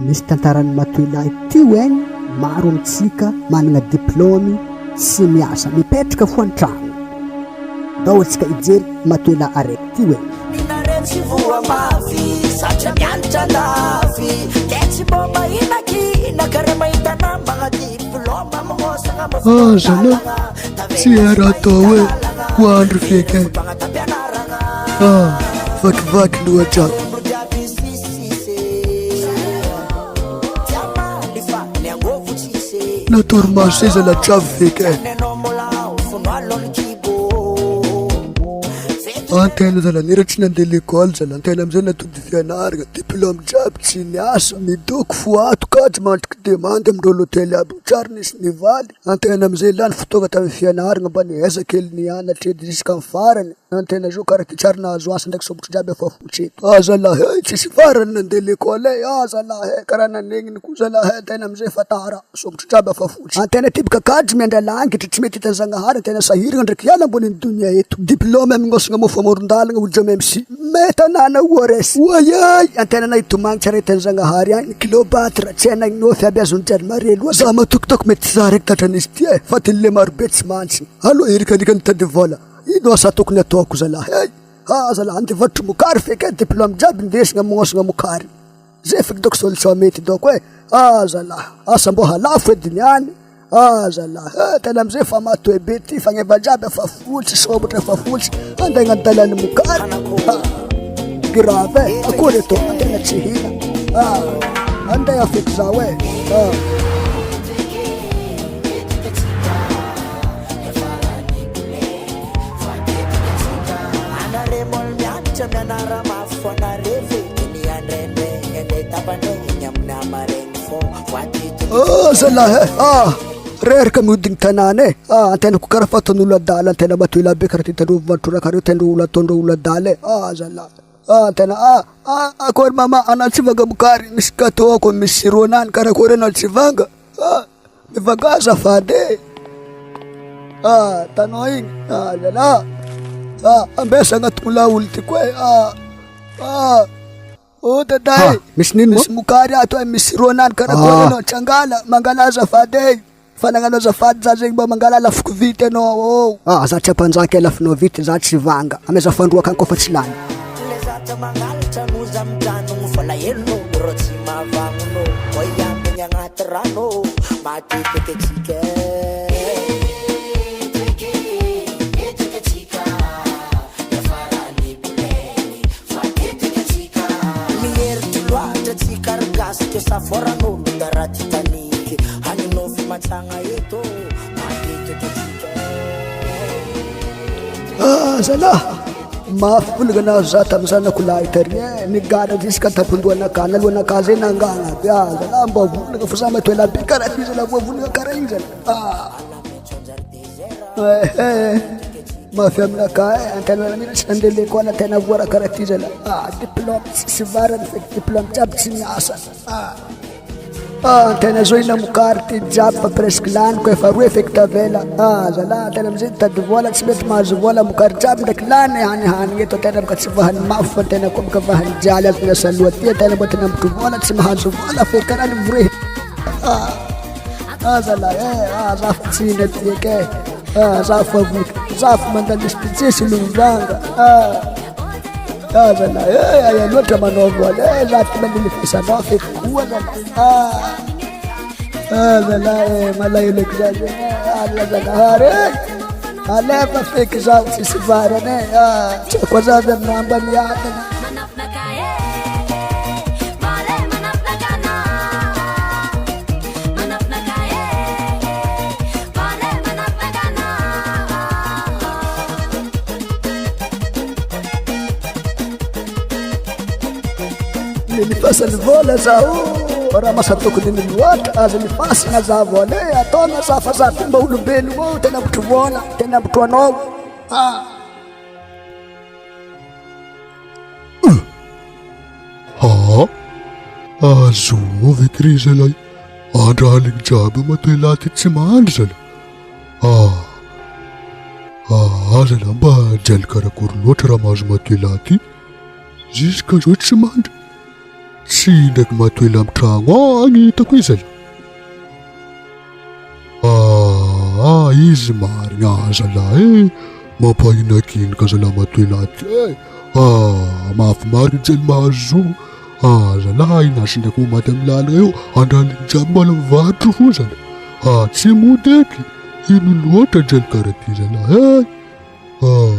Misy tantaran'i Matoilahy ity hoeny, maro amintsika manana diplaomy tsy miasa, mipetraka fo an-tragno. Ndao antsika hijery Matoilahy araiky ity hoeny. Minareo tsy voa mafy Zatra mianatra andafy Ke tsy mbô mahinakina Ka re mahita namagna Diplôma magnôsagna Ah zalahy, tsy hay raha atao hoe ho andro feky e. Ah, vakivaky loha jiaby. Na torimaso zay zalahy jiaby feky e. Antena zalahy nera tsy nandeha l'école zalahy, antena amizay natody fianaragna, diplôme jiaby tsy niasa, midoko fo ato kajy mandriky demande amindreo l'hôtel aby io, tsary nisy nivaly, antena amizay lany fotoagna tamy fianaragna mba niezaka kely nianatra edy jusqu'à farany, antena zao karaha ty tsary nahazo asa ndraiky sombotry jiaby efa fotsy eto, ah zalahy eh tsisy farany nandeha l'école eh, ah zalahy eh karaha nanegniny koa zalahy eh, antena amizay efa tara, sombotry jiaby efa fotsy. Antena ty boka kadry miandry langitry tsy mety hitan'i Zagnahary antena sahiragna ndraiky hiala ambonin'ny donia eto diplôme mignosagna mofo amoron-dalagna olo jam MC mais tanàna ORS oayay antena na hitomagny tsy ary hitan'i Zagnahary agny kilobatra tsy hay nagnofy aby azon'ny jialy mare loatra za matokitoko mety tsy za raiky tratran'izy ty e fa tily le marobe tsy mantsy allo erikarika nitady vola ino asa tokony ataoko zalahy ay ah zalahy andeha hivarotry mokary feky e diplôme jiaby indesigna mignosagna mokary Zay feky doko solution mety doko e! Ah zalah, asa mbô halafo edy niany, ah zalah eh, tena amizay fa matoe be ty fagneva jiaby efa fotsy, somotra efa fotsy, andeha hagnano dalàn'ny mokary, ah grave e, akory atao, tena tsy hina, ah andeha feky zaho e, ah. Oh zalahy eh, ah reraka mihodigny tanàna eh, ah antegna ko karaha fataon'olo adala antegna matoy labe karaha ty hitandreo vatoraka reo tendreo olo ataondreo olo adala eh, ah zalahy ah antegna ah ah akory mama anao tsy vanga mokary misy gâteau ako misy sirop nany karakory anao tsy vanga ah. Mivanga azafady e! Ah, tanao igny, ah lala, ah ambesa agnatin'ny laolo ty koa e, ah, ah, oh dada e, misy nino misy mokary ato e, misy ronany karakory Ah. anao, tsy angala, mangala azafady e, fa nagnano azafady za zegny mba mangala lafiko vity anao oh. Ah, za tsy ampanjaka e lafinao vity, za tsy vanga, ameza fandroaka agny kôfa tsy lany. Ah zalah! Mafy volagna nahazo za tamin'ny zanako lahy tary eh, nigadra jusqu'à tampon-dohanakahy, nalohanakahy zay nangana aby, ah zalah mba volagna fa za matoa ela be karaha ty zalah voavolagna karaha igny zalah, ah eh eh mafy aminakahy eh, antegna mila tsy nandeha lekôly antegna voa raha karaha ty zalah, ah diplôme tsisy varany feky diplôme jiaby tsy miasa, ah. Ah tena zao ina mokary ty jiaby fa presque laniko efa roe feky tavela ah zalah tena amizay mitady vola tsy mety mahazo vola mokary jiaby ndraiky lany hanihanigny eto tena boka tsy vahany mafy fa tena koa boka vahany jialy azo miasa loha ty tena mbo tena mitro vola tsy mahazo vola feky karaha ny vrai ah ah zalah eh ah za fa tsy hina ty eky eh ah za fa voky za fa mandany tsisy lozanga ah Ah zalahy eh, aia loatra manao vola eh, za ty mandeha fisanao feky koa zalahy. Ah, ah zalahy eh, malahelo eky za zegny eh, Allah Zagnahary eh. Alefa feky zaho tsisy varany eh, ah, tsy haiko za avy amin'ny ambaniadana. Nilifasany vola zaho raha masa tokony miloatra aza lifasina za vola e ataona za fa za ty mba olombelo ô tena mitro vola tena mitro anao ah Aa, azovy eky ry zalahy, andro aligny jiaby io matoelahy ty tsy mandry zalahy. Ah, ah, zalahy mba jaly karakory loatra raha mahazo matoelahy ty, jusqu'à zao tsy mandry. Tsy ndraiky matoela amy tragno agny hitako izy zalahy. Ah, izy marigna ah zalahy e. Mampahinakinika zalahy matoela ty e. Ah, mafy marigny jaly mahazo. Ah, zalahy nasy ndraiky ho maty amy lalagna eo, andraligny jiaby mbola mivarotro fo zalahy. Ah, tsy mody eky. Ino loatra jaly karaha ty zalahy e. Ah,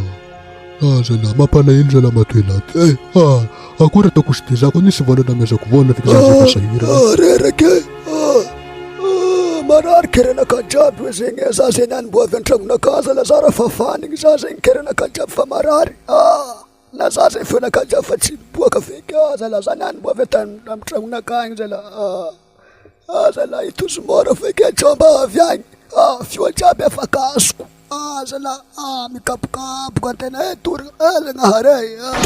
ah zalahy, mampalahelo zalahy matoela ty e. Ah, akory ataoko izy ty, za koa nisy vola namezako vola feky za efa sahirana. Ah, reraka e. Ah, ah, marary kerenaka jiaby hoe zegny e. Za zegny any mbo avy an-tragnonakahy zalahy, za raha fafanigny za zegny kerenaka jiaby fa marary. Ah, na za zegny feonakahy jiaby fa tsy miboaka feky. Ah, zalahy, za niany mbo avy an-tany amy tragnonakahy agny zalahy. Ah. Ah zalahy itozy mora feky e, tsao mba avy agny. Ah, feo jiaby afaka azoko. Ah zalahy, ah mikapokapoka antena eh torina, ah Zagnahary eh. Ah.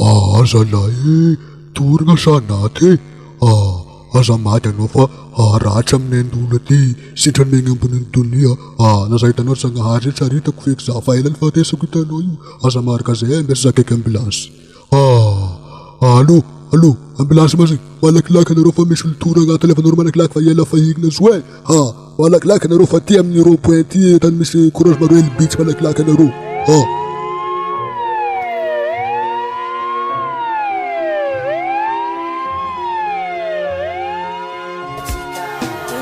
Ah zalahy e, torina sa anaty e. Ah, aza maty anao fa ratsy amin'ny ain-dola ty, sitrany megny ambonin'ny donia. Ah, na za hitanao ry Zagnahary zay tsy ary hitako feky za fa ela nifatesako hitanao io. Aza marika zay e, mba akaiky ambulance. Ah, allo, allo, ambulance ma zegny, malakilaky anareo fa misy olo tora agnaty alefanareo malakilaky fa ela fahigna zo e. Ah, malakilaky anareo fa ty amin'ny rond point ty tany misy croisement Royal Beach malakilaky anareo. Ah.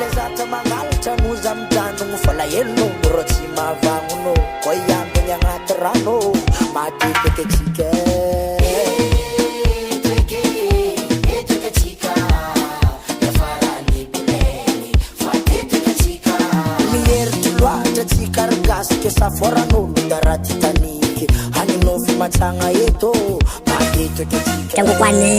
Le zatra mangalatra no za mijanogno fa lahelo rô tsy mahavagnono koa iambigny agnaty rano matetiky atsika. Mieritry loatra tsika ry gasy ke saforan'olo da raha Titanic haninofy matsagna eto matetiky atsika. Tango kwani.